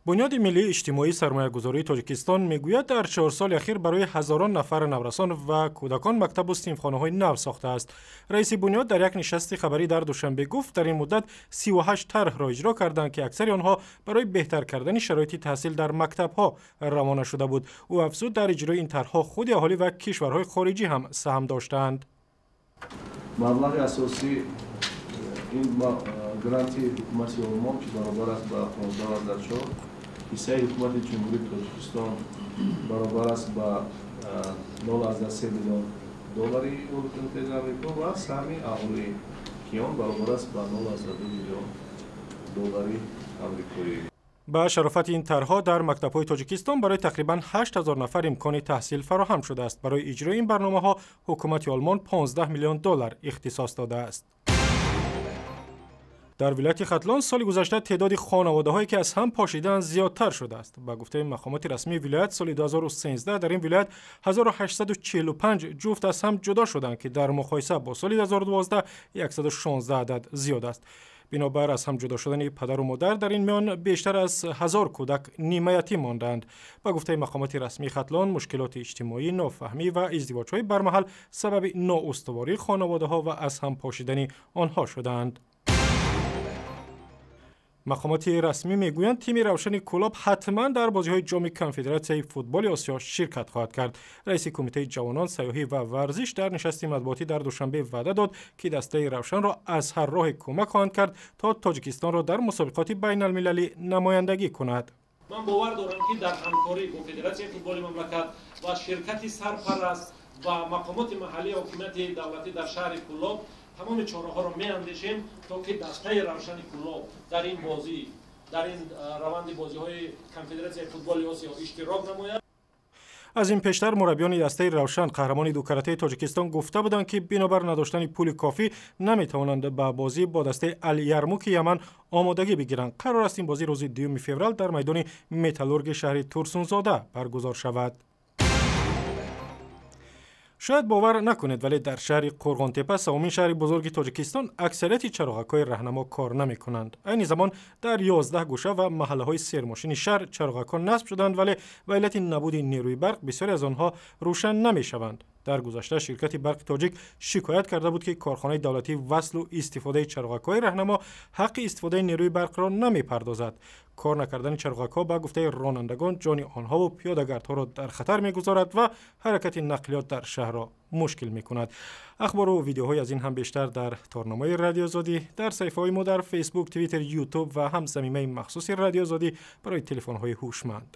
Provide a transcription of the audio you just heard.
Бунёди миллии иҷтимоии сармоягузории Тоҷикистон мегӯяд, дар 4 соли ахир барои ҳазорон нафар наврасон ва кӯдакон мактабу синфхонаҳои нав сохтааст. Раиси бунёд дар як нишасти хабарӣ дар Душанбе гуфт, дар ин муддат 38 тарҳро иҷро карданд, ки аксари онҳо барои беҳтар кардани шароити таҳсил дар мактабҳо равона шуда буд. Ӯ афзуд, дар иҷрои ин тарҳҳо худи аҳолӣ ва кишварҳои хориҷӣ ҳам саҳм доштаанд. Маблағи асосӣ ин гранти ҳукумати Олмон, ки баробар аст ба 15,4, ҳиссаи ҳукумати Ҷумҳурии Тоҷикистон баробар аст ба 0,3 миллион доллари Иёлоти Муттаҳидаи Амрико ва саҳми аҳолӣ, ки он баробар аст ба 0,2 миллион доллари амрикоӣ. Ба шарофати ин тарҳҳо дар мактабҳои Тоҷикистон барои тақрибан 8000 нафар имкони таҳсил фароҳам шудааст. Барои иҷрои ин барномаҳо ҳукумати Олмон 15 миллион доллар ихтисос додааст. Дар вилояти Хатлон соли гузашта теъдоди хонаводаҳое, ки аз ҳам пошидаанд, зиёдтар шудааст. Ба гуфтаи мақомоти расмии вилоят, соли 2013 дар ин вилоят 1845 ҷуфт аз ҳам ҷудо шуданд, ки дар муқоиса бо соли 2012 116 адад зиёд аст. Бинобар аз ҳам ҷудо шудани падару модар дар ин миён бештар аз 1000 кӯдак нимаятим мондаанд. Ба гуфтаи мақомоти расмии Хатлон, мушкилоти иҷтимоӣ, нофаҳмӣ ва издивоҷҳои бармаҳал сабаби ноустувории хонаводаҳо ва аз ҳам пошидани онҳо шудаанд. Мақомоти расмӣ мегӯянд, тими Равшани Кӯлоб ҳатман дар бозиҳои Ҷоми Конфедератсияи футболи Осиё ширкат хоҳад кард. Раиси Кумитаи ҷавонон, сайёҳӣ ва варзиш дар нишасти матбуотӣ дар Душанбе ваъда дод, ки дастаи Равшанро аз ҳар роҳе кӯмак хоҳанд кард, то Тоҷикистонро дар мусобиқоти байналмилалӣ намояндагӣ кунад. Ман бовар дорам, ки дар ҳамкорӣ бо Федератсияи футболи мамлакат ва ширкати сарпараст ва мақомоти маҳаллии ҳокимияти давлатӣ дар шаҳри Кӯлоб тамоми чораҳоро меандешем, то ки дастаи Равшани Кӯлоб дар ин бозӣ, дар ин раванди бозиҳои Конфедератсияи футболи Осиё иштирок намояд. Аз ин пештар мураббиёни дастаи Равшан, қаҳрамони дукаратаи Тоҷикистон, гуфта буданд, ки бинобар надоштани пули кофӣ наметавонанд ба бозӣ бо дастаи Ал-Ярмуки Яман омодагӣ бигиранд. Қарор аст, ин бозӣ рӯзи 2 феврал дар майдони Металлурги шаҳри Турсунзода баргузор шавад. Шояд бовар накунед, вале дар шаҳри Қурғонтепа, севумин шаҳри бузурги Тоҷикистон, аксарияти чароғакҳои раҳнамо кор намекунанд. Айни замон дар 11 гӯша ва маҳаллаҳои сермошини шаҳр чароғакҳо насб шуданд, вале ба иллати набуди нерӯи барқ бисёре аз онҳо рӯшан намешаванд. Дар гузашта ширкати Барқи Тоҷик шикоят карда буд, ки корхонаи давлатии васлу истифодаи чароғакҳои раҳнамо ҳаққи истифодаи нерӯи барқро намепардозад. Кор накардани чароғакҳо, ба гуфтаи ронандагон, ҷони онҳову пиёдагардҳоро дар хатар мегузорад ва ҳаракати нақлиёт дар шаҳрро мушкил мекунад. Ахбору видеоҳои аз ин ҳам бештар дар торнамои Радиои Озодӣ, дар саҳифаҳои мо дар Фейсбук, Твиттер, Ютуб ва ҳам замимаи махсуси Радиои Озодӣ барои телефонҳои ҳушманд.